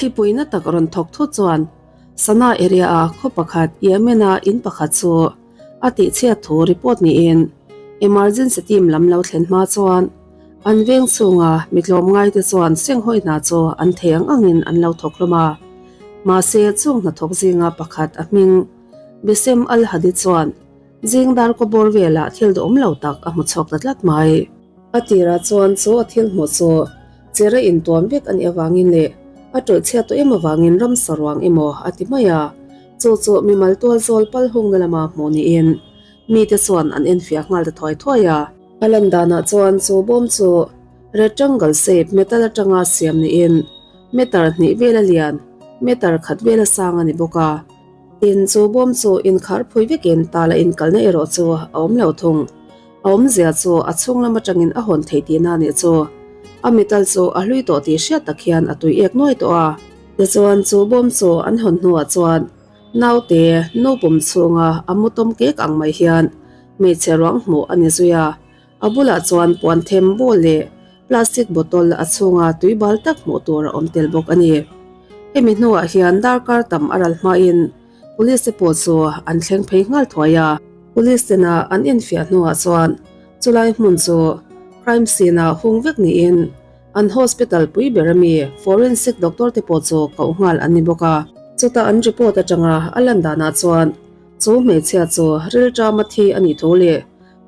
Thlipui na tak rawn thawk thut chuan Sanaa area-a khaw pakhat Yemen-a in pakhat chu a tihchhiat thu report niin emergency team lam lo thlen hma chuan an veng chhunga mi tlawmngaite chuan senghawi hna chu an thei ang angin an lo thawk hlawm a. Mahse chung hnathawk zinga pakhat a hming Bisem Al-Hadi chuan Zing dar kaw bawr velah thil duhawm lo tak a hmu chhuak ta tlat mai. A tirah chuan chu a thil hmuh chu chera intuam vek a nih avangin leh a tawih chhiat tawh em avangin ramsa ruang emaw a ti mai a, chu chu mimal tual zawl pal hungna lama hmuh niin mite chuan an enfiah nghal ta thuai thuai a. A lan danah chuan chu bawm chu rectangle shape metal atanga siam niin meter hnih vela lian, meter khat vela sang a ni bawk a. Tin, chu bawm chu inkhar phui vekin tala inkalna erawh chu a awm lo thung. A awmzia chu a chhung lam atangin a hawn thei tihna a nih chu. A metal chu a hlui tawh tih hriat tak hian a tui ek nuai tawh a. Tichuan chu bawm chu an hawn hnuah chuan naute nu pum chhunga a mu tawm kek ang mai hian hmeichhe ruang hmuh a ni zui a. A bulah chuan puan them ball leh plastic bottle a chhunga tui bal tak hmuh tur a awm tel bawk a ni. Hemi hnuah hian darkar tam a ral hmain police te pawh chu an thleng phei nghal thuai a. Police tena an enfiah hnuah chuan chulai hmun chu crime scene ah hung vek niin an hospital pui ber ami forensic doctor te pawh chu koh nghal an ni bawk a. Chutah an report atanga a lan danah chuan chu hmeichhia chu rilṭama thi a nih thu leh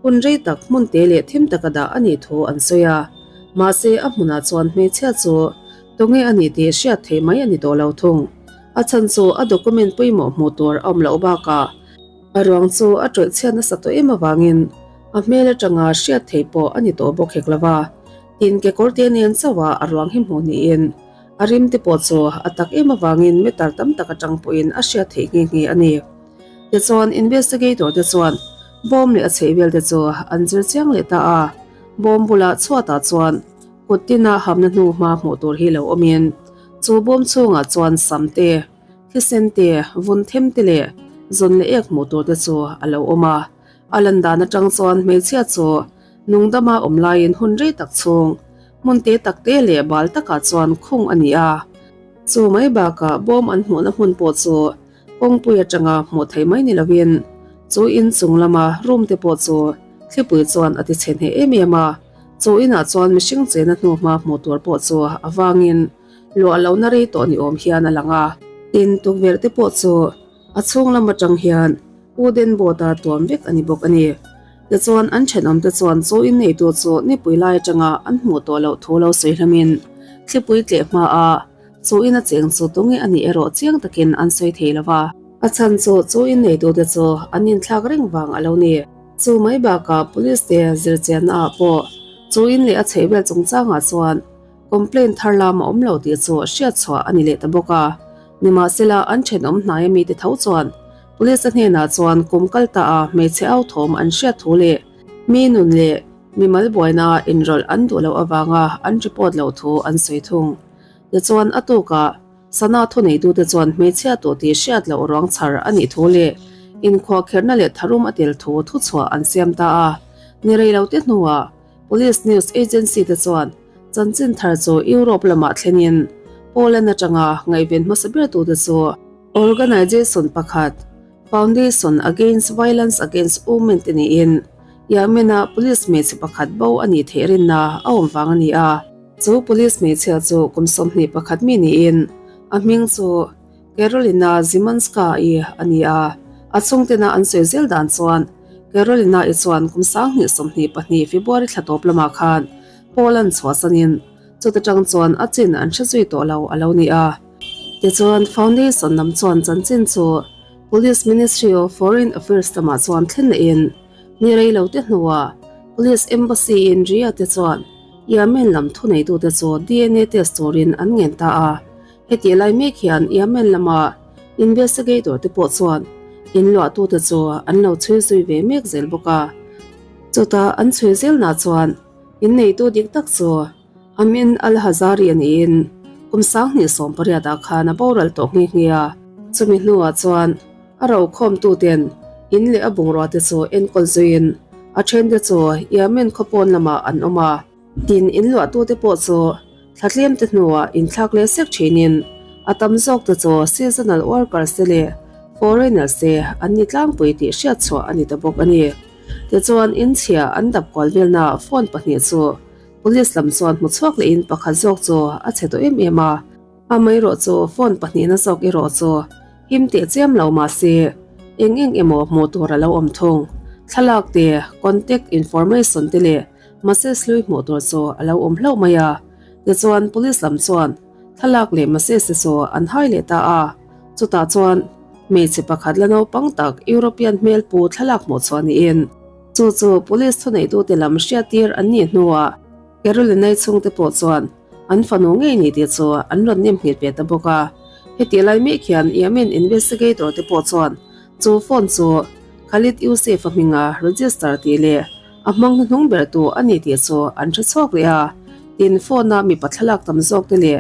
Hun rei tak hmun te leh thim taka dah a nih thu an sawi a, mahse a hmunah chuan hmeichhia chu tunge a nih tih hriat theih mai a ni tawh lo thung. A chhan chu a document pawimawh hmuh tur a awm loh bakah a ruang chu a tawih chhiat nasa tawh em avangin a hmel atanga hriat theih pawh a ni tawh bawk hek lo va. Tin, kekawr te nen chauha a ruang hi hmuh niin a rim te pawh chu a tak em avangin meter tam tak atang pawhin a hriat theih nghe nghe a ni. Tichuan, investigator te chuan bawm leh a chheih vel te chu an zir chiang leh ta a, bawm bulah chhuatah chuan kut tina hamna hnu hma hmuh tur hi lo awmin chu bawm chhungah chuan sam te, thisen te, vun them te leh zawn leh ek hmuh tur te chu a lo awm a. A lan dan atang chuan hmeichhia chu nungdama awm laiin hun rei tak chhung hmun te tak te leh bal takah chuan khung a ni a. Chu mai bakah bawm an hmuhna hmun pawh chu Kawngpui atanga hmuh theih mai ni lovin chu in chung lama room te pawh chu thlipui chuan a ti chhe hneh em em a, chu inah chuan mihring chena hnuhma hmuh tur pawh chu a vangin luah lohna rei tawh ni awm hian a lang a. Tin, tukverh te pawh chu a chhung lam atang hian wooden board a tuam vek a ni bawk a ni. Tichuan an thenawm te chuan chu in neitu chu nipui lai atanga an hmuh tawh loh thu lo sawi hlamin thlipui tleh hma a Chu in a cheng chu tunge a nih erawh chiang takin an sawi thei lo va. A chhan chu chu in neitute chu an inthlak reng vang a lo ni. Chu mai bakah Police te zirchianna ah pawh chu in leh a chhehvel chungchangah chuan complaint thar lam a awm lo tih chu hriat chhuah a ni leh ta bawk a. Nimahsela an thenawm hnai ami te tho chuan Police a hnenah chuan kum kal ta a hmeichhe au thawm an hriat thu leh mi nun leh mimal buaina inrawlh an duh loh avanga an report loh thu an sawi thung. Tichuan a tukah Sana thuneitute chuan hmeichhia tawh tih hriat loh ruang chhar a nih thu leh inkhuahkherhna leh tharum a tel thu thuchhuah an siam ta a. Ni rei lo te hnuah Police News Agency te chuan chanchin thar chu Europe lamah thlenin Poland atanga ngaihven hmasa bertute chu Organization pakhat Foundation Against Violence Against Women te niin Yemen-a police hmeichhe pakhat bo a nih theih rinna a awm vang a ni a. Chu police hmeichhia chu kum 21 mi niin a hming chu Karolina Szymanska-i a ni a. A chhungtena an sawi zel dan chuan Karolina-i chuan kum 2022 February thla tawp lamah khan Poland chhuahsanin chuta tang chuan a chin an hre zui tawh lo a lo ni a. Tichuan Foundation lam chuan chanchin chu Police Ministry of Foreign Affairs lamah chuan thlen lehin Ni rei lo te hnuah Police Embassy in Ria te chuan Yemen lam thuneitute chu DNA test turin an ngen ta a. Hetih lai mek hian Yemen lama investigator te pawh chuan inluahtute chu an lo chhui zui ve mek zel bawk a. Chutah an chhui zelnah chuan inneitu dik tak chu Amin Al-Hazari a niin kum 2018 ah khan a boral tawh nghe nghe a. Chumi hnuah chuan A rokhawmtuten in leh a bungrua te chu enkawl zuiin a thente chu Yemen khaw pawn lamah an awm a. Tin, in luahtute pawh chu thla tlemte hnuah inthlak leh sek thinin A tam zawk te chu seasonal workers te leh foreigners te an ni tlangpui tih hriat chhuah a ni ta bawk a ni. Tichuan, inchhia an dap kual velna phone pahnih chu police lam chuan hmu chhuak lehin pakhat zawk chu a chhe tawh em em a. Amaherawh chu phone pahnihna zawk erawh chu him teh chiam lo mah se eng eng emaw hmuh tur a lo awm thung. Thlalak te, contact information te leh message hlui hmuh tur chu a lo awm hlauh mai a. Tichuan police lam chuan thlalak leh message te chu an hai leh ta a. Chutah chuan hmeichhe pakhat la naupang tak European hmel pu thlalak hmuh chhuah niin chu chu police thuneitute lam hriattir an nih hnuah Caroline-i chhungte pawh chuan an fanu ngei ni tih chu an rawn nem nghet ve ta bawk a. Heti lai mek hian Yemen investigator te pawh chuan chu phone chu Khalid Yousef-a hminga register tih leh a hmang hnuhnung ber tu a ni tih chu an hre chhuak leh a. Tin, phone-a mipa thlalak tam zawk te leh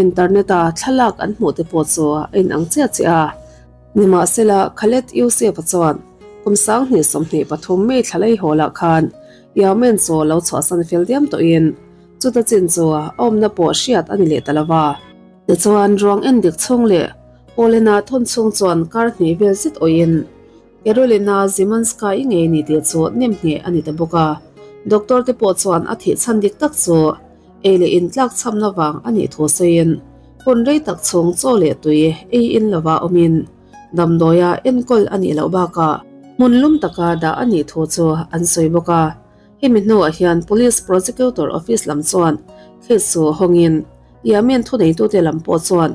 Internet-a thlalak an hmuh te pawh chu a inang chiah chiah a. Nimahsela, Khaled Yousef-a chuan kum 2023 May thla lei haw lah khan Yemen chu lo chhuahsan fel diam tawhin chuta chin chu a awmna pawh hriat a ni leh ta lo va. Tichuan, ruang en dik chhung leh Poland-a thawn chhung chuan kar hnih vel zet awhin Karolina Szymanska-i ngei ni tih chu nem hneh a ni ta bawk a. Doctor te pawh chuan a thih chhan dik tak chu ei leh in tlak chhamna vang a nih thu sawiin hun rei tak chhung chaw leh tui ei in lova awmin damdawia enkawl a nih loh bakah hmun lum taka dah a nih thu chu an sawi bawk a. Hemi hnuah hian Police Prosecutor Office lam chuan case chu hawngin Yemen thuneitute lam pawh chuan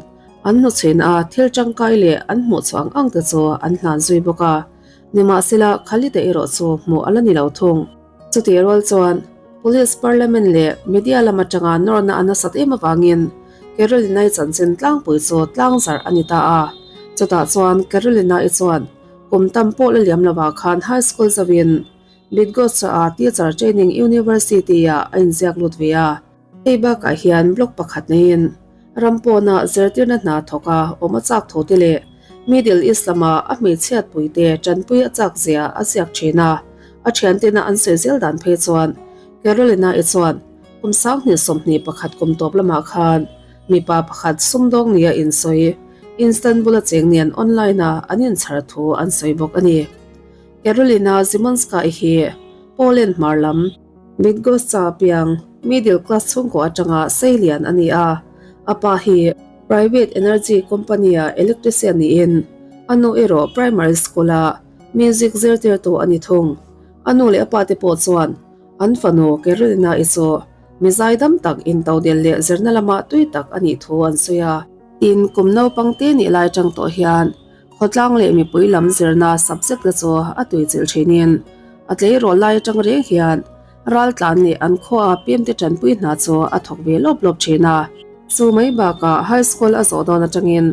an hnuchhuina a thil tangkai leh an hmuh chhuah ang ang te chu an hlan zui bawk a. Nimahsela, Khalid-a erawh chu hmuh a la ni lo thung. Chutih rual chuan Police, Parliament leh Media lam atanga nawrna a nasat em avangin Carolina-i chanchin tlangpui chu tlangzarh a ni ta a. Chutah chuan Carolina-i chuan kum tam pawh la liam lovah khan High School zauhin Bydgoszcz-a Teacher Training University-ah a inziak lut ve a. Hei bakah hian blog pakhat neiin ram pawna zirtirna hna thawk a awm a chak tho te leh Middle East lama a hmeichhiat puite tanpui a chak zia a ziak thin a. A thiantena an sawi zel dan phei chuan Carolina-i chuan kum 2021 kum tawp lamah khan mipa pakhat sumdawng nia insawi Istanbul-a cheng nen online-a an inchhar thu an sawi bawk a ni. Carolina Szymanska-i hi Poland hmar lam, Bydgoszcz piang middle class chhungkaw atanga sei lian a ni a, a pa hi private energy company-a electrician niin a nu erawh primary school-a music zirtirtu a ni thung. A nu leh a pa te pawh chuan an fanu Karolina-i chu mi zaidam tak intodel leh zirna lama tui tak a nih thu an sawi a. Tin, kum naupang te nih lai atang tawh hian Khawtlang leh mipui lam zirna subject te chu a tuichilh thinin a tleirawl lai atang reng hian raltlan leh an khuaa pemte tanpui hna chu a thawk ve lawp lawp thin a. Chu mai bakah high school a zawh dawn atangin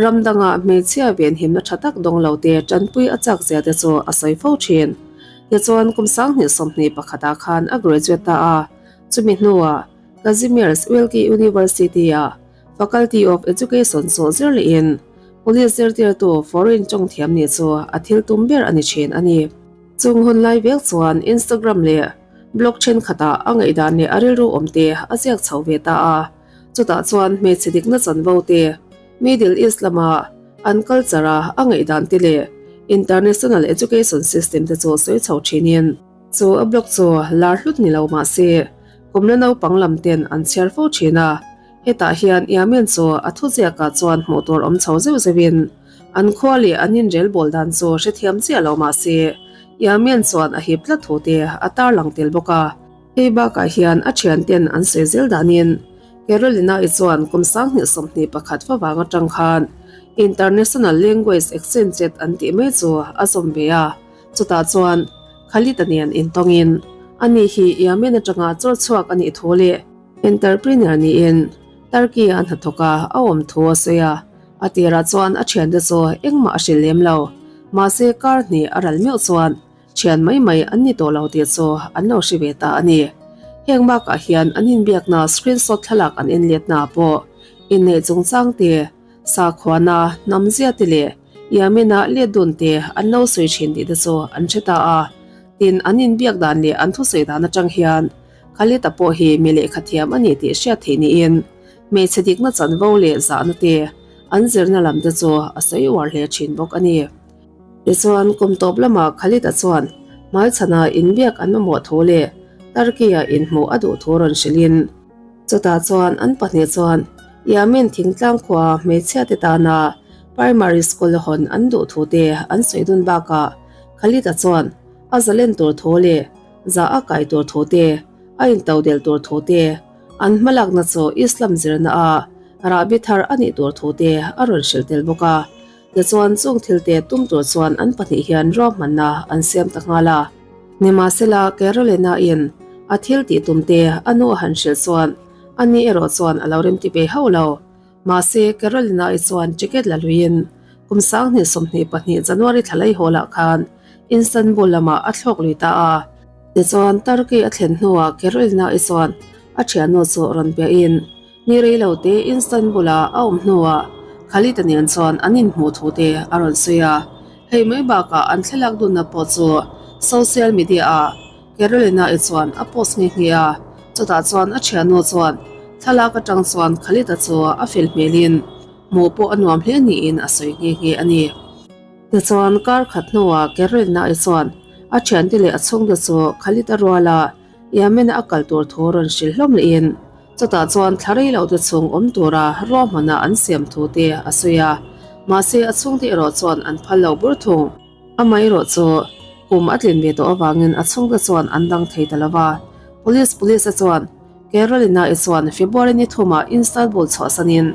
ram dangah hmeichhia venhimna tha tak dawng lo te tanpui a chak zia te chu a sawi fo thin. Tichuan kum 2021 ah khan a graduate ta a, chumi hnuah Kazimierz Wielki University-ah Faculty of Education chu zir lehin Police zirtirtu foreign tawng thiam nih chu a thil tum ber a ni thin a ni. Chung hun lai vek chuan Instagram leh blog thenkhatah a ngaihdan leh a rilru awm te a ziak chho ve ta a. Chutah chuan hmeichhe dikna chanvo te, Middle East lama an culture a a ngaihdan te leh international education system te chu sawi chho thinin, chu a blog chu lar hlut ni lo mah se kum la naupang lam ten an chhiar fo thin a. Hetah hian Yemen chu a thuziakah chuan hmuh tur awm chho zeuh zeuhin an khua leh an inrel bawl dan chu hrethiam chiah lo mah se, Yemen chuan a hip tlat thu te a tarlang tel bawk a. Hei bakah hian a thianten an sawi zel danin Carolina-i chuan kum 2021 favang atang khan International Language Exchange an tih mai chu a zawm ve a, chutah chuan Khalid-a nen intawngin ani hi Yemen atanga chawr chhuak a nih thu leh Entrepreneur niin Turkey a hnathawk a, a awm thu a sawi a. A tirah chuan a thiante chu engmah a hrilh lem lo. Mahse kar hnih a ral meuh chuan thian mai mai an ni tawh lo tih chu an lo hre ve ta a ni. Heng bakah hian an inbiakna screenshot thlalak an enletna pawh inneih chungchang te, sakhuana, hnamzia te leh Yemen-a let dun te an lo sawi thin tih te chu an hre ta a. Tin, an inbiak dan leh an thusawi dan atang hian Khalid-a pawh hi mi lehkha thiam a ni tih hriat theih niin hmeichhe dikna chanvo leh zahna te, an zirna lam te chu a sawi uar hle thin bawk a ni. Tichuan, kum tawp lamah Khalid-a chuan hmaichhana inbiak an mamawh thu leh Turkey-a inhmuh a duh thu rawn hrilhin, chutah chuan an pahnih chuan Yemen thingtlang khua hmeichhiate tana primary school hawn an duh thu te an sawi dun bakah Khalid-a chuan a zalen tur thu leh zah a kai tur thu te, a intodelh tur thu te, an hmalakna chu Islam zirna a rahbi thar a nih tur thu te a rawn hrilh tel bawk a. Tichuan chung thilte tum tur chuan an pahnih hian ruahmanna an siam ta nghal a. Nimahsela Carolina in a thil tih tum te a nu a han hrilh chuan a ni erawh chuan a lo remti ve hauh lo. Mahse Carolina i chuan ticket la luiin kum 2022 January thla lei haw lah khan Istanbul lamah a thlawk lui ta a. Tichuan Turkey a thlen hnuah Carolina i chuan a thiannu chu rawn biahin Ni rei lo te Istanbul a a awm hnuah Khalid-a nen chuan an inhmuh thu te a rawn sawi a, hei mai bakah an thlalak dunna pawh chu social media ah Carolina-i chuan a post nghe nghe a, chutah chuan a thiannu chuan thlalak atang chuan Khalid-a chu a fel hmelin hmuh pawh a nuam hle niin a sawi nghe nghe a ni. Tichuan kar khat hnuah Carolina-i chuan a thiante leh a chhungte chu Khalid-a ruala Yemen-a a kal tur thu rawn hrilh hlawm lehin Chutah chuan thla rei lote chhung awm tura ruahmana an siam thu te a sawi a, mahse a chhungte erawh chuan an phal lo bur thung. Amaherawh chu kum a tlin ve tawh avangin a chhungte chuan an dang thei ta lo va. Police Police-a chuan Carolina-i chuan February ni thumah Istanbul chhuahsanin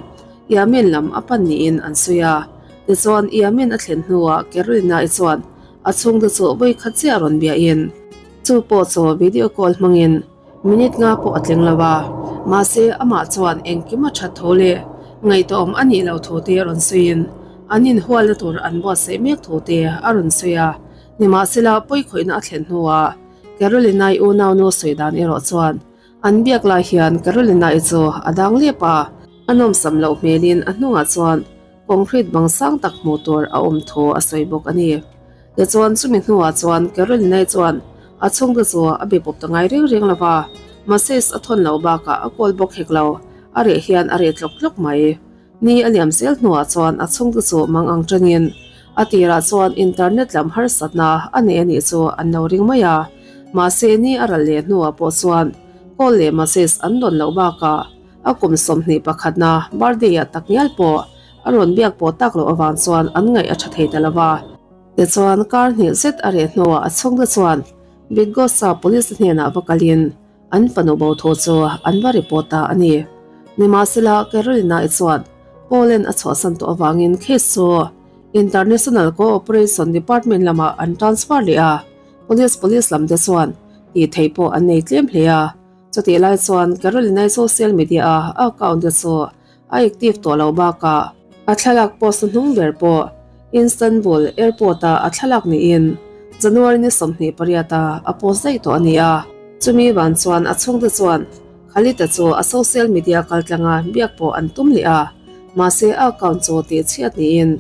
Yemen lam a pan niin an sawi a. Tichuan Yemen a thlen hnuah Carolina-i chuan a chhungte chu vawikhat chiah rawn biahin chu pawh chu video call hmangin Minute nga pawh a tling lo a, mahse amah chuan engkim a that tho leh ngaihtuahawm a nih loh thu te a rawn sawiin an inhualna tur an buatsaih mek thu te a rawn sawi a. Nimahsela pawikhawihna a thlen hnuah Carolina-i unaunu sawi dan erawh chuan an biak lai hian Carolina-i chu a dang lep a, a nawmsam loh hmelin a hnungah chuan concrete bang sang tak hmuh tur a awm thu a sawi bawk a ni. Tichuan chumi hnuah chuan Caroline chuan a chhungte chu a be pawp ta ngai reng reng lo va, message a thawn loh bakah a call bawk hek lo, a reh hian a reh tlawk tlawk mai. Ni a liam zel hnuah chuan a chhungte chu mang ang tanin a tirah chuan internet lam harsatna a nei a nih chu an lo ring mai a, mahse ni a ral leh hnuah pawh chuan call leh message an dawn loh bakah a kum 21 na birthday-ah takngial pawh A rawn biak pawh tak loh avang chuan an ngaih a tha thei ta lo va. Tichuan, kar hnih zet a reh hnuah a chhungte chuan Bidgosa police hnenah va kalin an fanu bo thu chu an va report ta a ni. Nimahsela, Carolina-i chuan Poland a chhuahsan tawh avangin case chu International Cooperation Department lamah an transfer leh a, police police lamte chuan tih theih pawh an nei tlem hle a. Chutih lai chuan Carolina-i social media-a a account te chu A active tawh loh bakah a thlalak post hnung ber pawh Istanbul airport ah a thlalak niin January ni 28 ah a post daih tawh a ni a. Chumi van chuan a chhungte chuan Khalid-a chu a social media kaltlanga biak pawh an tum leh a, mahse a account chu tihchhiat niin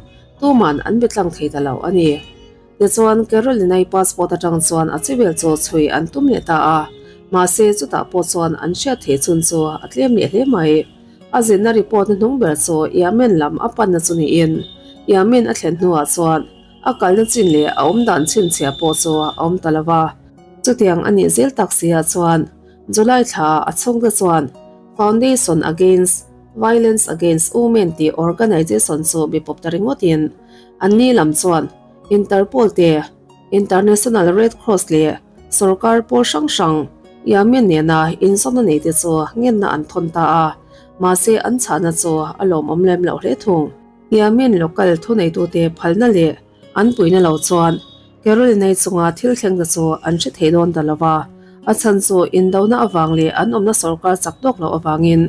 tuman an be tlang thei ta lo a ni. Tichuan, Carolina-i passport atang chuan a chivel chu chhui an tum leh ta a, mahse chutah pawh chuan an hriat theih chhun chu a tlem leh hle mai. A zinna report hnuhnung ber chu Yemen lam a panna chu niin, Yemen a thlen hnuah chuan a kalna chin leh a awmdan chhinchhiah pawh chu a awm ta lo va. Chutiang a nih zel tak siah chuan July thla a chhungte chuan Foundation Against Violence Against Women tih organization chu bipawp ta ringawtin anni lam chuan Interpol te, International Red Cross leh sorkar pawl hrang hrang Yamin nena inzawmna nei te chu ngenna an thawn ta a, mahse an chhahna chu a lawmawm lem loh hle thung. Yamin local thuneitute phalna leh an puihna lo chuan Caroline-i chunga thil thleng te chu an hre thei dawn ta lo va, a chhan chu indona avang leh an awmna sorkar chak tawk loh avangin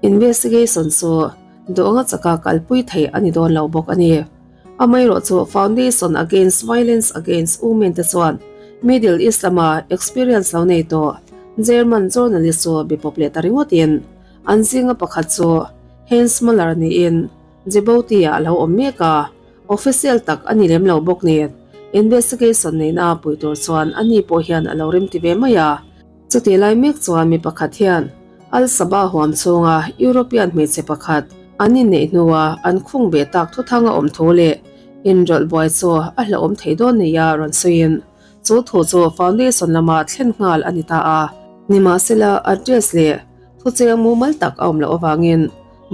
investigation chu duhanga chaka kalpui theih a ni dawn lo bawk a ni. Amaherawh chu Foundation Against Violence Against Women te chuan Middle East lama experience lo nei tawh German journalist chu be pawp leh ta ringawtin an zinga pakhat chu Heinz Muller niin Djibouti-ah a lo awm mek a, official tak a ni lem lo bawk nen investigation neihna pui tur chuan ani pawh hian a lo remti ve mai a. Chutih lai mek chuan mi pakhat hian Al-Sabah huam chhunga European hmeichhe pakhat. An inneih hnua an khung ve tak thuthang a awm thu leh inrawlh buai chu a hlauhawm thei dawn nia rawn sawiin chu thu chu foundation lama thlen nghal a ni ta a. Nimahsela address leh thucheng mumal tak a awm loh avangin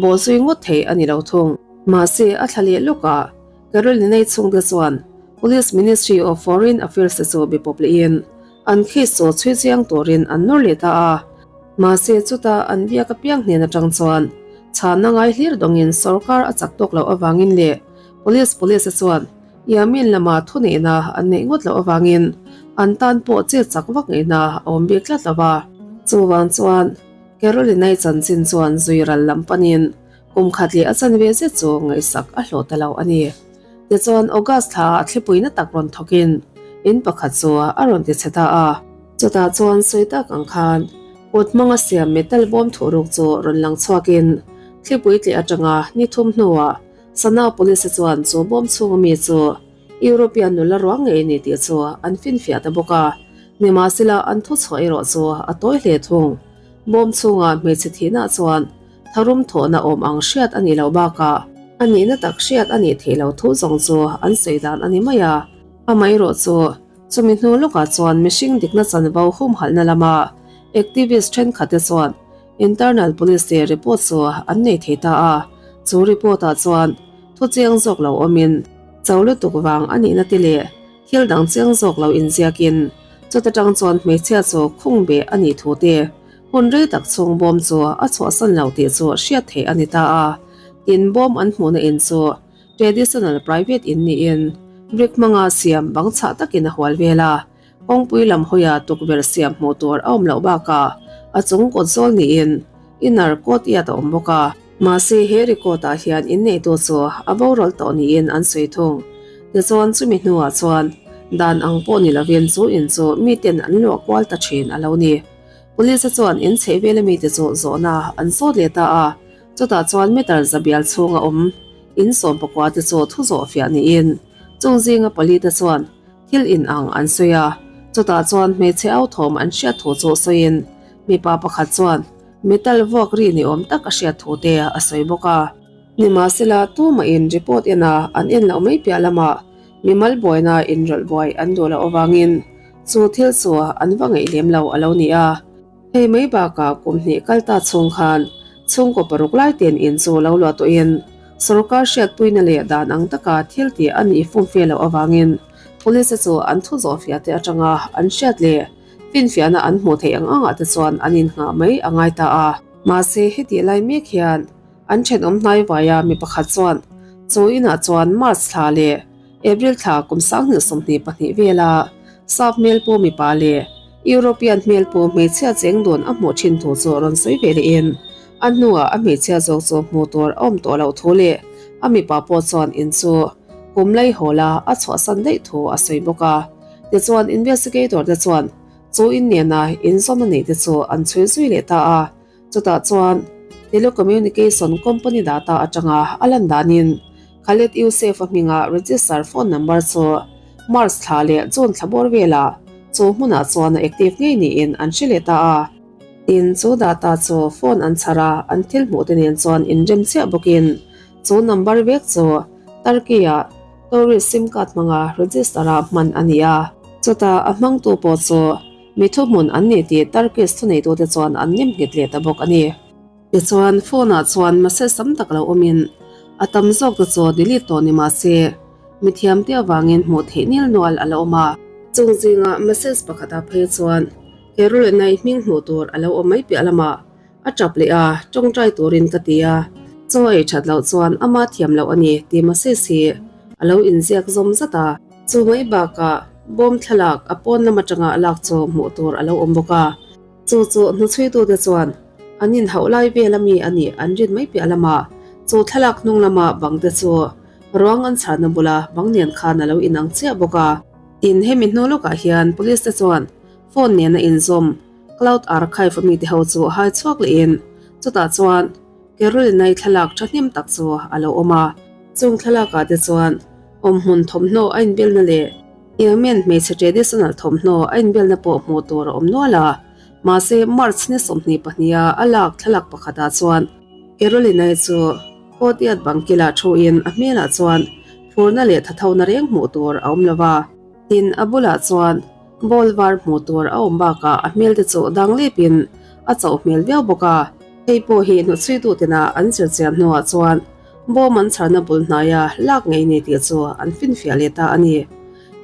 bawhzui ngawt thei a ni lo thung. Mahse a thla leh lawkah Carolinei chhungte chuan Police Ministry of Foreign Affairs te chu be pawp lehin an case chu chhui chiang turin an nawr leh ta a. Mahse chuta an biak apiang hnen atang chuan chhanna ngai hlir dawngin sorkar a chak tawk loh avangin leh Police Police te chuan Yamin lama thuneihna an neih ngawt loh avangin an tan pawh chet chak vak ngaihna a awm bik tlat lo va. Chuvang chuan Carolinai chanchin chuan zui ral lam panin Kum khat leh a chanve zet chu ngaihsak a hlawh ta lo a ni. Tichuan August thla ah thlipuina tak rawn thawkin in pakhat chu a rawn ti chhe ta a. Chutah chuan sawi tak ang khan kut hmanga siam metal bawm thuhruk chu rawn lang chhuakin thlipui tleh atanga ni thum hnuah Sanaa Police chuan chu bawm chhunga mi chu European nula ruang ngei a ni tih chu an finfiah ta bawk a. Nimahsela an thuchhuah erawh chu a tawi hle thung. Bawm chhunga hmeichhe thihna chuan Tharum thawhna awm ang hriat a nih loh bakah a nihna tak hriat a nih theih loh thu zawng chu an sawi dan a ni mai a. Amaherawh chu, chumi hnu lawkah chuan mihring dikna chanvo humhalhna lama activist thenkhatte chuan internal police te report chu an nei thei ta a. Chu report-ah chuan thu chiang zawk lo awmin cho lutuk vang a nihna te leh thil dang chiang zawk lo inziakin chuta tang chuan hmeichhia chu khung beh a nih thu te Hun rei tak chhung bawm chu a chhuahsan lo tih chu hriat theih a ni ta a. Tin, bawm an hmuhna in chu traditional private in niin brick hmanga siam bang chhah takin a hual vel a. Kawngpui lam hawia tukverh siam hmuh tur a awm loh bakah a chung kawt zawl niin inner courtyard a awm bawk a. Mahse, he record ah hian inneitu chu a boral tawh niin an sawi thung. Tichuan, chumi hnuah chuan dan ang pawh ni lovin chu in chu miten an luah kual ta thin a lo ni. Police chuan in chheh vel ami te chu zawhna an zawt leh ta a, chutah chuan meter zabial chhunga awm in sawmpakua te chu thu zawh fiah niin chung zinga pali te chuan thil in ang an sawi a, chutah chuan hmeichhe au thawm an hriat thu chu sawiin mipa pakhat chuan metal vuak ri ni awm tak a hriat thu te a sawi bawk a. Nimahsela tumahin report en a an en loh mai piah lamah mimal buaina inrawlh buai an duh loh avangin Chu thil chu an va ngaih lem lo a lo ni a. Hei mai bakah kum hnih kal ta chhung khan chhungkaw paruk lai ten in chu lo luah tawhin sorkar hriatpuina leh dan ang taka thil tih a nih fumfe loh avangin police chu an thu zawhfiah te atanga an hriat leh finfiahna an hmuh theih ang angah te chuan an innghah mai a ngai ta a. Mahse hetih lai mek hian an thenawm hnai vaia mi pakhat chuan chu inah chuan March thla leh April thla kum 2022 vela sap hmelpu mipa leh European hmelpu hmeichhia cheng dun a hmuh thin thu chu rawn sawi ve lehin a hnuah a hmeichhia zawk chu hmuh tur a awm tawh loh thu leh a mipa pawh chuan in chu kum lai hawla a chhuahsan daih thu a sawi bawk a. Tichuan investigator te chuan chu in nena inzawmna neih te chu an chhui zui leh ta a. Chutah chuan telecommunication company data atanga a lan danin Khaled Yousef-a hminga register phone number chu March thla leh June thla bawr velah chu hmunah chuan a active ngei niin an hre leh ta a. Tin, chu data chu phone an chhar a, an thil hmuh te nen chuan inrem chiah bawkin chu number vek chu Turkey-ah tourist sim card hmanga register-a hman a ni a. Chutah a hmangtu pawh chu Mi thuhmun an ni tih Turkish thuneitute chuan an nem nghet leh ta bawk a ni. Tichuan, phone-ah chuan message tam tak lo awmin a tam zawk te chu delete tawh ni mah se, mi thiamte avangin hmuh theih nil nual a lo awm a. Chung zingah message pakhatah phei chuan Carolina-i hming hmuh tur a lo awm mai piah lamah a tap leh a, tawngtai turin ka ti a, chaw ei that loh chuan ama thiam loh a ni tih message hi a lo inziak zawm zat a. Chu mai bakah bawm thlalak a pawn lam atanga a lak chu hmuh tur a lo awm bawk a. Chu chu hnuchhuitute chuan an inhauh lai vel ami a nih an rin mai piah lamah chu thlalak hnung lama bang te chu ruang an chharna bula bang nen khan a lo inang chiah bawk a. Tin, hemi hnu lawkah hian police te chuan phone nena inzawm cloud archive ami te ho chu hai chhuak lehin chutah chuan Caroline-i thlalak thahnem tak chu a lo awm a. Chung thlalakah te chuan awmhmun thawmhnaw a inbelna leh Yemen hmeichhe traditional thawmhnaw a inbelna pawh hmuh tur a awm nual a. Mahse, March ni 22 a a lak thlalak pakhatah chuan Caroline-i chu. Courtyard bang kilah thuin a hmelah chuan phurna leh thathona reng hmuh tur a awm lo va. Tin, a bulah chuan ball var hmuh tur a awm bakah a hmel te chu dang lepin a chauh hmel viau bawk a. Hei pawh hi hnuchhuitu tena an zirchian hnuah chuan bawm an chharna bul hnaia lak ngei ni tih chu an finfiah leh ta a ni.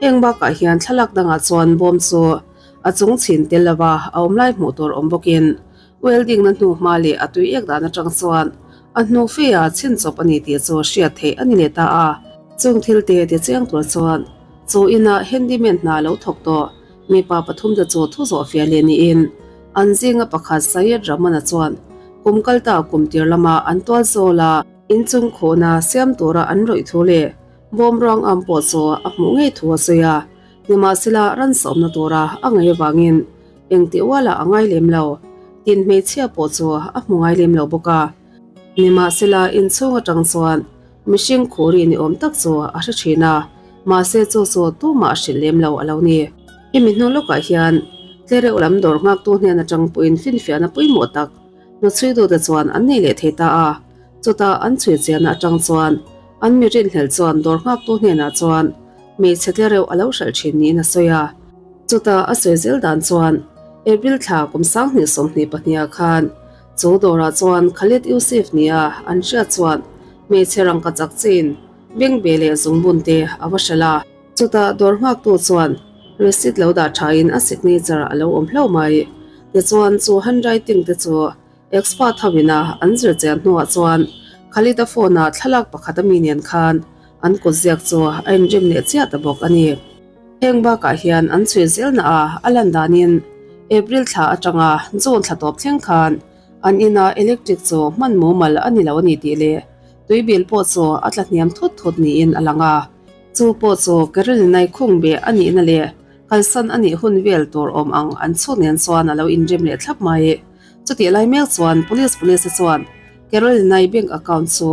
Heng bakah hian thlalak dangah chuan bawm chu a chung chhin tel lova a awm lai hmuh tur awm bawkin welding na hnu hma leh a tui ek dan atang chuan a hnu fe a chhin chawp a ni tih chu hriat theih a ni leh ta a. Chung thil te ti chiang tur chuan chu inah handyman hna lo thawk tawh mipa pathum te chu thu zawh fiah leh niin an zinga pakhat Syed Rahman-a chuan kum kal ta kum tir lama an tual zawl a, inchung khuhna siam tura an rawih thu leh bawm ruang am pawh chu a hmuh ngei thu a sawi a. Nimahsela ransawmna tura a ngaih avangin engtih ualah a ngai lem lo. Tin hmeichhia pawh chu a hmu ngai lem lo bawk a. Nimahsela inchhung atang chuan mihring khuri ni awm tak chu a hre thin a, mahse chu chu tumah a hrilh lem lo a lo ni. Hemi hnu lawkah hian tlereuh lam dawr nghaktu hnen atang pawhin finfiahna pawimawh tak hnuchhuitute chuan an nei leh thei ta a. Chutah an chhui chiahna atang chuan an mi rinhlelh chuan dawr nghaktu hnenah chuan hmeichhe tlereuh a lo hralh thin niin a sawi a. Chutah a sawi zel dan chuan April thla kum 2022 ah khan chu dawrah chuan Khaled Yousef nia an hriat chuan hmeichhe rangka chak chin bengbeh leh zungbun te a va hralh a. Chutah dawr nghaktu chuan receipt lo dah thain a signature a lo awm hlauh mai. Tichuan chu handwriting te chu Expert ho ina an zir chian hnuah chuan Khalid-a phone-ah thlalak pakhat a mi nen khan an kut ziak chu a inrem leh chiah ta bawk a ni. Heng bakah hian an chhui zelna a a lan danin April thla atanga June thla tawp thleng khan an ina electric chu hman mumal a ni lo a ni tih leh tui bil pawh chu a tla hniam thut thut niin a lang a. Chu pawh chu Carolina-i khung beh a nihna leh kalsan a nih hun vel tur awm ang an chhut nen chuan a lo inrem leh thlap mai. Chutih lai mek chuan Police Police chuan Carolina-i bank account chu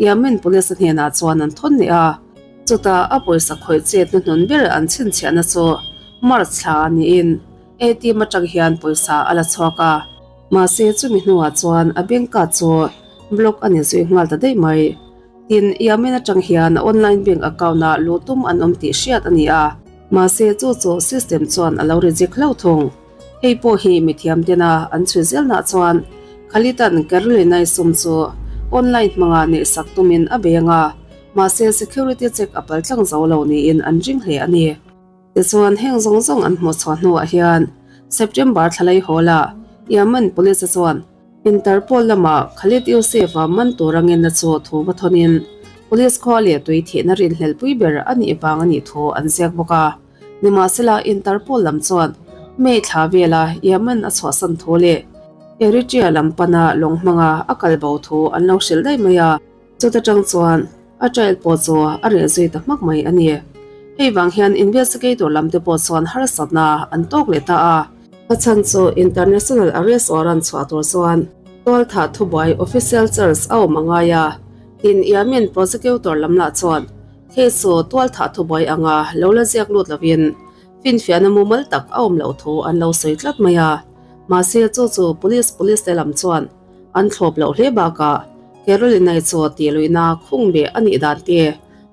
Yemen Police hnenah chuan an thawn leh a. Chutah a pawisa khawih chetna hnun ber an chhinchhiahna chu March thla niin ATM atang hian pawisa a la chhuak a. Mahse chumi hnuah chuan a bank card chu block a ni zui nghal ta daih mai. Tin, Yemen atang hian a online bank account-ah luh tum an awm tih hriat a ni a. Mahse chu chu system chuan a lo reject hlauh thung. Hei pawh hi mithiam tena an chhui zelnah chuan Khalidan Carolina-i sum chu online hmanga neihsak tumin a bei anga, mahse security check a pal tlang zo lo niin an ring hle a ni. Tichuan heng zawng zawng an hmuh chhuah hnuah hian September thlalai hawlah Yemen Police chuan Interpol lamah Khalid Yousef-a man tur angenna chu thu va thawnin Police khua leh tui thihna rinhlelhpui ber a nih vang a nih thu an ziak bawk a. Nimahsela, Interpol lam chuan May thla vela Yemen a chhuahsan thu leh Eritrea lam pana lawng hmanga a kal bo thu an lo hrilh daih mai a. Chuta tang chuan a trial pawh chu a reh zui ta hmak mai a ni. Hei vang hian investigator lam te pawh chuan harsatna an tawk leh ta a. A chhan chu International Arrest Warrant chhuah tur chuan tualthah thubuai official charge a awm a ngai a, tin Yemen prosecutor lam lah chuan Hei chu tualthah thubuai anga lo la ziak lut lovin finfiahna mumal tak a awm loh thu an lo sawi tlat mai a. Mahse chu chu police police te lam chuan an thlawp loh hle bakah Caroline-i chu tih luihna khung beh a nih dan te,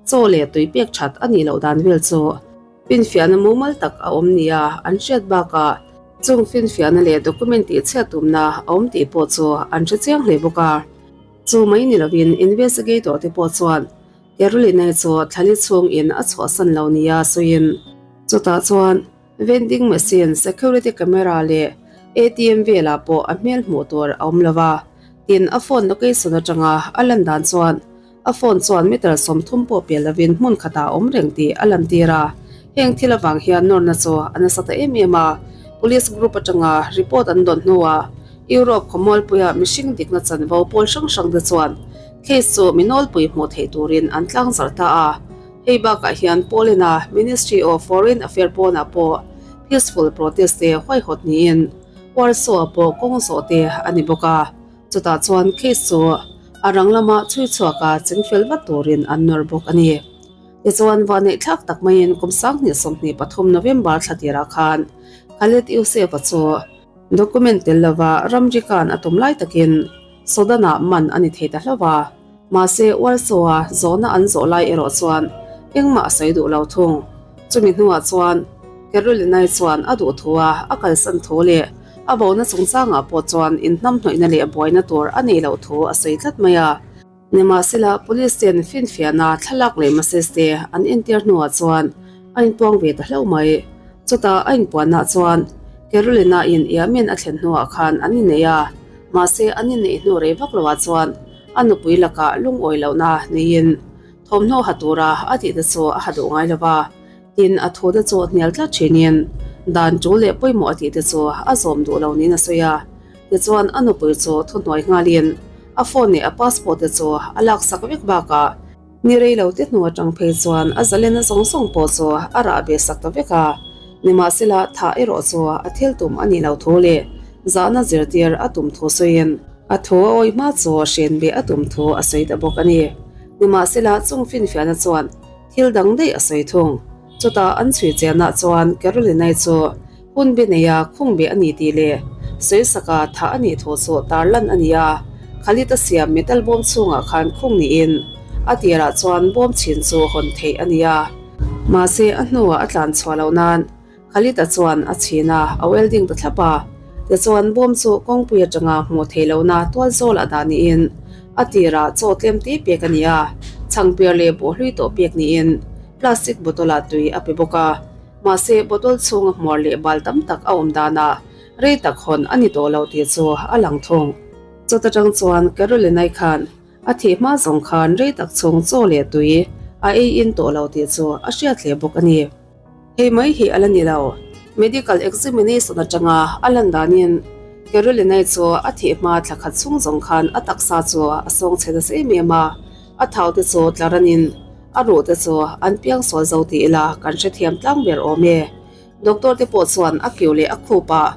chaw leh tui pek that a nih loh dan vel chu finfiahna mumal tak a awm nia an hriat bakah chung finfiahna leh document tihchhiat tumna a awm tih pawh chu an hre chiang hle bawk a. Chu mai ni lovin investigator te pawh chuan Caroline chu thlali chhungin a chhuahsan lo nia sawiin chutah chuan vending machine, security camera leh ATM velah pawh a hmel hmuh tur a awm lo va. Tin, a phone location atanga a lan dan chuan a phone chuan meter 30 pawh pel lovin hmun khatah a awm reng tih a lantir a. Heng thil avang hian nawrna chu a nasa ta em em a. Police group atanga report an dawn hnuah Europe khawmualpuia mihring dikna chanvo pawl hrang hrang te chuan Case chu mi nawlpui hmuh theih turin an tlangzarh ta a, hei bakah hian Poland-a Ministry of Foreign Affairs pawnah pawh peaceful protest te huaihawt niin Warsaw-ah pawh kawng zawh te a ni bawk a, chutah chuan case chu a rang lama chhui chhuaka chingfel vat turin an nawr bawk a ni. Tichuan vahneih thlak tak maiin kum 2023 November thla tirah khan Khaled Yousef-a chu Document tel lova ramri kan a tum lai takin Sudan-ah man a ni thei ta hlauh a. Mahse, Warsaw-a zawhna an zawh lai erawh chuan engmah a sawi duh lo thung. Chumi hnuah chuan Caroline-i chuan a duh thu a a kalsan thu leh a bona chungchangah pawh chuan inhnamhnawihna leh buaina tur a neih loh thu a sawi tlat mai a. Nimahsela, Police ten finfiahna thlalak leh message te an entir hnuah chuan a inpuang ve ta hlauh mai. Chutah a inpuannaah chuan Carolina-in Yemen a thlen hnuah khan an innei a, mahse an inneih hnu rei vak loah chuan a nupui lakah lungawi lohna neiin thawmhnaw ha tura a tihte chu a ha duh ngai lo va. Tin, a thute chu hnial tlat thinin dan tul leh pawimawh a tihte chu a zawm duh lo niin a sawi a. Tichuan, a nupui chu thuhnuai nghalin a phone leh a passport te chu a laksak vek bakah ni rei lo te hnu atang phei chuan a zalena zawng zawng pawh chu a rah ve sak ta vek a. Nimahsela, thah erawh chu a thil tum a nih loh thu leh zahna zirtir a tum thu sawiin a thu a awih hma chu hren ve a tum thu a sawi ta bawk a ni. Nimahsela, chung finfiahna chuan Thil dang daih a sawi thung. Chutah an chhui chianah chuan Caroline-i chu hun be neia khung be a ni tih leh sawisaka thah a nih thu chu tarlan a ni a. Khalid a siam metal bawm chhungah khan khung niin a tirah chuan bawm chhin chu hawn theih a ni a. Mahse a hnuah a tlan chhuah loh nan Khalid-a chuan a chhin a, a welding ta thlap a. Tichuan bawm chu kawngpui atanga hmuh theih lohna tual zawlah dah niin a tirah chaw tlem te pek a ni a, chhangpiar leh bawhhlui tawh pek niin plastic bottle ah tui a pe bawk a. Mahse bottle chhunga hmuar leh bal tam tak a awm danah rei tak hawn a ni tawh lo tih chu a lang thung. Chawt atang chuan Caroline-i khan A thih hma zawng khan rei tak chhung chaw leh tui a ei in tawh lo tih chu a hriat hle bawk a ni. Hei mai hi a la ni lo. Medical examination atanga a lan danin Caroline-i chu a thih hma thla khat chhung zawng khan a taksa chu a sawng chhe nasa em em a, a thau te chu tla ranin a ruh te chu an piang sual zo ti ila kan hrethiam tlang ber awm e. Doctor te pawh chuan a kiu leh a khup ah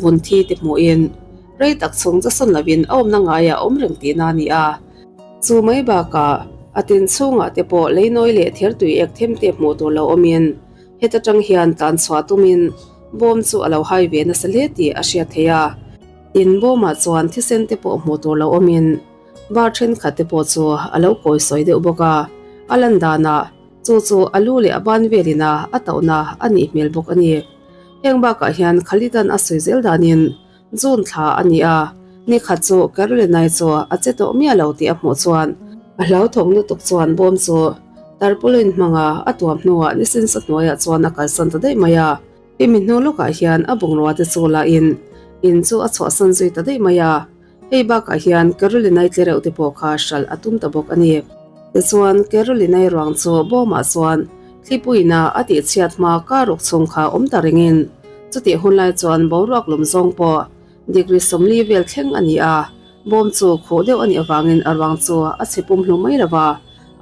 vun thi te hmuhin rei tak chhung chasawn lovin a awmna ngaiah a awm reng tihna a ni a. Chu mai bakah a tin chhungah te pawh leinawi leh thirtui ek them te hmuh tur lo awmin heta tang hian tlan chhuah tumin bawm chu a lo hai ve nasa hle tih a hriat theih a. Tin bawmah chuan thisen te pawh hmuh tur lo awmin bar thenkhat te pawh chu a lo kawi sawi deuh bawk a, a lan danah Chu chu a lu leh a ban velin a a tauhna a nih hmel bawk a ni. Heng bakah hian Khalidan a sawi zel danin June thla a ni a, ni khat chu Caroline-i chu a che tawh miah lo tih a hmuh chuan a hlauthawng lutuk chuan bawm chu tarpaulin hmanga a tuam hnuah nisensa hnuaiah chuan a kalsan ta daih mai a. Hemi hnu lawkah hian a bungrua te chu lahin in chu a chhuahsan zui ta daih mai a. Hei bakah hian Caroline-i tlereuh te pawh kha hralh a tum ta bawk a ni. Tichuan, Caroline-i ruang chu bawmah chuan thlipuiina a tihchhiat hma kar ruk chhung kha awm ta ringin, chutih hun lai chuan boruak lawm zawng pawh degree 40 vel thleng a ni a, bawm chu khuh deuh a nih avangin a ruang chu a chhe pum hlu mai lo va,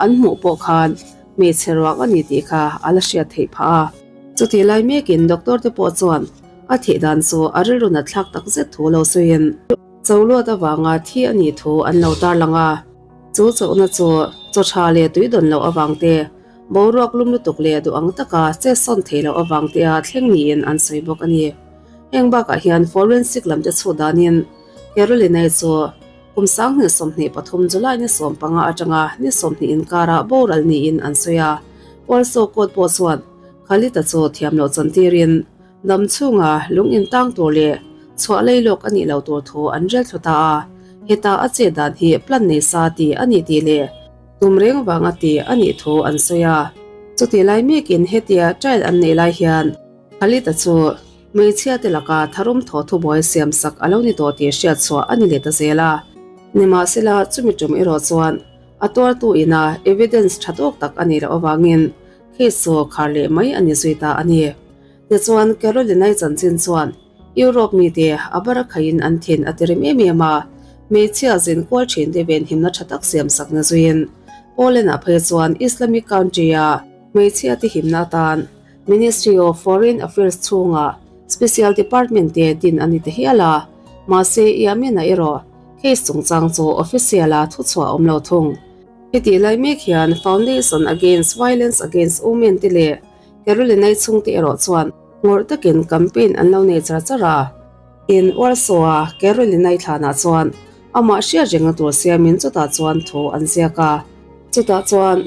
an hmuh pawh khan hmeichhe ruang a ni tih kha a la hriat theih phah a. Chutih lai mekin doctor te pawh chuan A thih dan chu a rilru nat thlak tak zet thu lo sawiin cho luat avanga thi a nih thu an lo tarlang a. Chu chauhna chu chaw tha leh tui dawn loh avang te, boruak lum lutuk leh duh ang taka chet sawn theih loh avang te a thleng niin an sawi bawk a ni. Heng bakah hian forensic lam te chhut danin Caroline-i chu kum 2023 July ni 15 atanga ni 20 inkarah boral niin an sawi a. Warsaw Court pawh chuan Khalid-a chu thiam loh chantirin Dam chhunga lung intang tur leh chhuah lei lawk a nih loh tur thu an rel thlu ta a, heta a chet dan hi plan nei sa tih a ni tih leh tum reng vanga tih a nih thu an sawi a. Chutih lai mekin hetia trial an neih lai hian Khalid-a chu hmeichhia te laka tharum thaw thubuai siam sak a lo ni tawh tih hriat chhuah a ni leh ta zel a. Nimahsela chumi tum erawh chuan a tuartu ina evidence tha tawk tak a nih loh avangin case chu khar leh mai a ni zui ta a ni. Tichuan, Caroline-i chanchin chuan Europe mite a bar a khaiin an thin a ti rem em em a, hmeichhia zin kual thinte venhimna tha tak siam sakna zuiin Poland-ah phei chuan Islamic country-a hmeichhiate himna atan Ministry of Foreign Affairs chhunga special department te din a ni ta hial a, mahse Yemen-ah erawh case chungchang chu official-a thuchhuah a awm lo thung. Hetih lai mek hian Foundation Against Violence Against Women te leh Caroline-i chhungte erawh chuan ngawrh takin campaign an lo nei char char a. Tin, Warsaw-a Caroline-i thlanah chuan Amah hriat rengna tur siamin chutah chuan thu an ziak a. Chutah chuan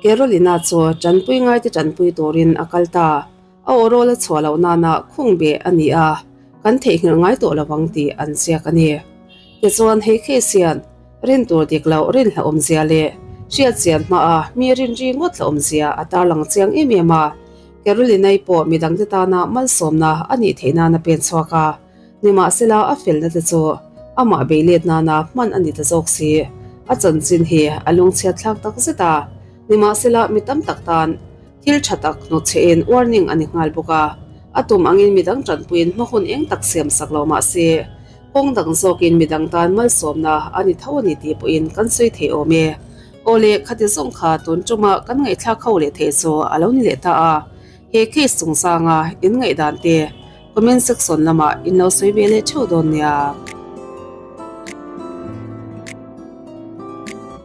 Carolina chu tanpui ngaite tanpui turin a kal ta. A awrawl a chhuah loh nana khung beh a ni a, kan theihnghilh ngai tawh lovang tih an ziak a ni. Tichuan hei case hian rin tur dik loh rin hlauhawmzia leh hriatchian hmaa mi rin ri ngawt hlauhawmzia a tarlang chiang em em a. Carolinai pawh midangte tana malsawmna a nih theih nan a pen chhuak a, nimahsela a felna te chu amah bei let nana hman a ni ta zawk si. A chanchin hi a lungchhiat thlak tak zet a, nimahsela mi tam tak tan thil tha tak hnawtchhehin warning a ni nghal bawk a, a tum angin midang tanpuiin hma hun eng tak siam sak lo mah se, kawng dang zawkin midang tan malsawmna a ni tho a ni tih pawhin kan sawi thei awm e. Aw le, khati zawng kha tun tuma kan ngaihthlak ho leh theih chu a lo ni leh ta a, he case chungchanga in ngaihdan te comment section lamah in lo sawi ve leh theuh dawn nia.